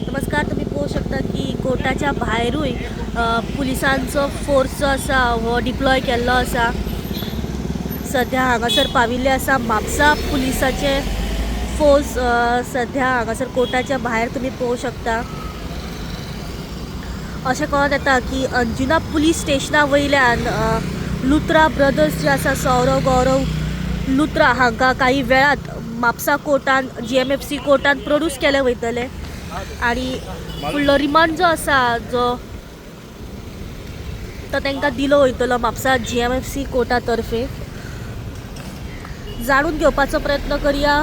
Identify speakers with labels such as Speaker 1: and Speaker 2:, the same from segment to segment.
Speaker 1: नमस्कार, तुम्ही पळोवंक शकता की कोर्टाच्या भायरूय पुलिसांचो फोर्स जो आसा हो डिप्लॉय केल्लो आसा. सध्या हांगासर पाविल्ले आसा म्हापसा पुलिसाचे फोर्स. सध्या हांगासर कोर्टाच्या भायर तुमी पळोवंक शकता. अशें कळोन येता की अंजुना पुलीस स्टेशना वयल्यान लुत्रा ब्रदर्स जे आसा, सौरव गौरव लुत्रा हांकां काही वेळात म्हापसा कोर्टान, GMFC कोर्टान प्रोड्यूस केले वयतले आनी फुडलो रिमांड जो आसा जो तो तांकां दिलो वयतलो म्हापसा GMFC कोर्टा तर्फे. जाणून घेवपाचो प्रयत्न करया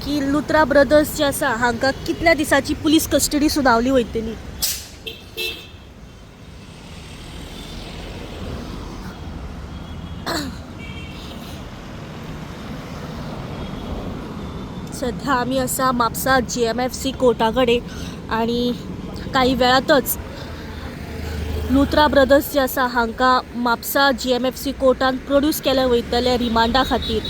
Speaker 1: की लुत्रा ब्रदर्स जे आसा हांकां कितल्या दिसांची पुलीस कस्टडी सुनावली वयतली. सध्या आमी आसा म्हापसा GMFC कोर्टा कडेन आनी काही वेळातच लुत्रा ब्रदर्स जे आसा हांकां म्हापसा GMFC कोर्टान प्रोड्यूस केले वयतले रिमांडा खातीर.